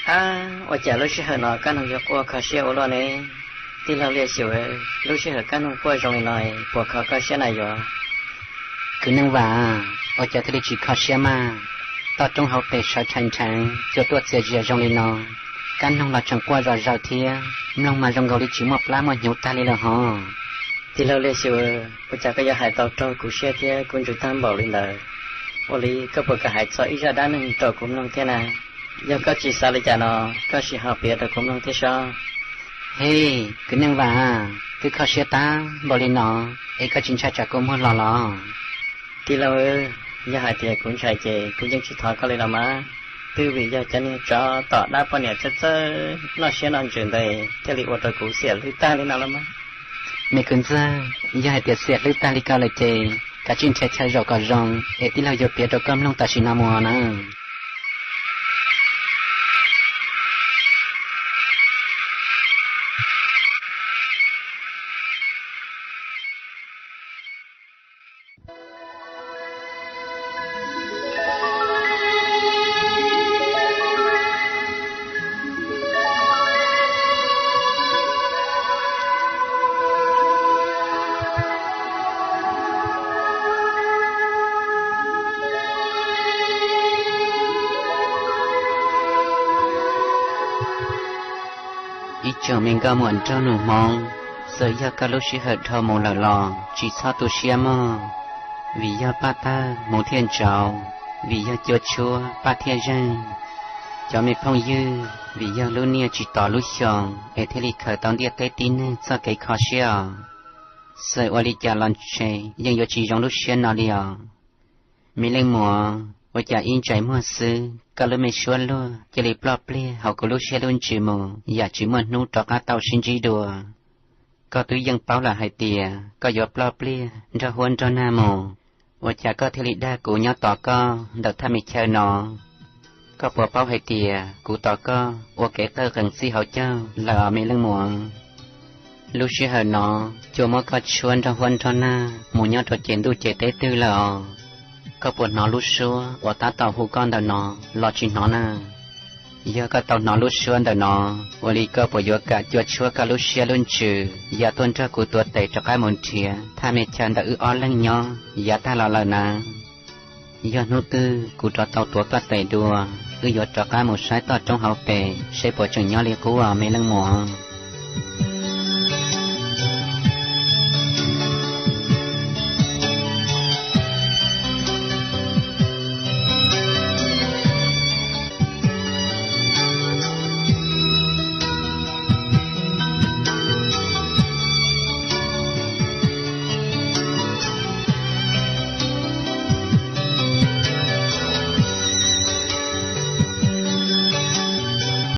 Ab, ua cas lub sij hawm no Kab Noog yuav quaj kho siab ua luaj ne? Tij laug Liaj Xyum, lub sij hawm Kab Noog quaj zoo li no puas kho koj siab na yog? Kwv Neej Vam, ua cas thiaj li tsis kho siab mas? Toj roob hauv pes sawv rhais nrheev cua tuaj txias zias zoo li no, Kab Noog los tseem quaj zom zaws thiab, mloog mas zoo nkaus li tsis muaj plab muaj hnyuv tag li lawm hos. Tij laug Liaj Xyum, ua cas koj yuav hais tau raug kuv siab thiab kuv ntsws tag npaum li ntawd? Ua li koj puas kam hais txog ib zaj dab neeg rau kuv mloog thiab na? Yog koj tsis xav li cas no, koj sim ho piav rau kuv mloog thiab sob. Hej, Kwv Neej Vam, twb kho siab tag npaum li no es koj tsis ntshai tsam kua muag los los? Tij laug, yog hais tias kuv ntshai ces kuv yeej tsis thov koj li los mas. Twb vim yog cov niag tsov tom dab poj niam txawj txawj noj siab noj ntsws ntawd thiaj li ua rau kuv xiam hlwb tag li no los mas. Me kwv ntxawg, yog hais tias xiam hlwb tag li ko lawm ces kav tsij nrhiav chaw zaum kom zoo es tij laug yuav piav rau koj mloog tam sim no mus nawb. Ib tsoom me nkauj muam nraug nus Hmoob, txawm yog koj lub sij hawm dhau mus lawm los tsis txhob tu siab mog, vim yog Paj Tawg mus thiaj ntsauv, vim yog cua tshuab Paj thiaj zeeg. Cov me phooj ywg, vim yog lub niaj tsis tos lub xyoo es thiaj li khaws tau ntiaj teb tib neeg txoj kev kho siab os. Txawm ua li cas los ntshe yeej yuav tsis zoo lub siab no li os. Me leej muam, ua cas ib ntsais muag xwb koj lub me suab luag cia li ploj pliag hauv kuv lub siab lub ntsws mus yam tsis muaj hnub rov qab tau sib ntsib dua? Koj twb yeej paub lawm hais tias koj yuav ploj pliag nrog huab nrog nag mus, ua cas koj thiaj li dag kuv nyob tos koj ntawm thaj me chaw no? Koj puas paub hais tias kuv tos koj ua kev qawj qees txij hauv caug lawm os me leej muam? Lub sij hawm no cua muab koj tshuab nrog huab nrog nag mus nyob rau ces ntuj ces teb twg lawm os? Koj puas hnov lub suab uas tab tom hu koj ntawm no los tsis hnov na? Yog koj tau hnov lub suab ntawm no, ua li koj puas yuav kam cua tshuab koj lub siab lub ntsws yav tuaj nrog kuv tuav tes rov qab mus nrhiav thaj me chaw ntawm wb ob leeg nyob yav tag los lawm na? Yog hnub twg kuv rov tau tuav koj tes dua, wb yuav rov qab mus saib toj roob hauv pes seb puas tseem nyob li qub os me leej muam.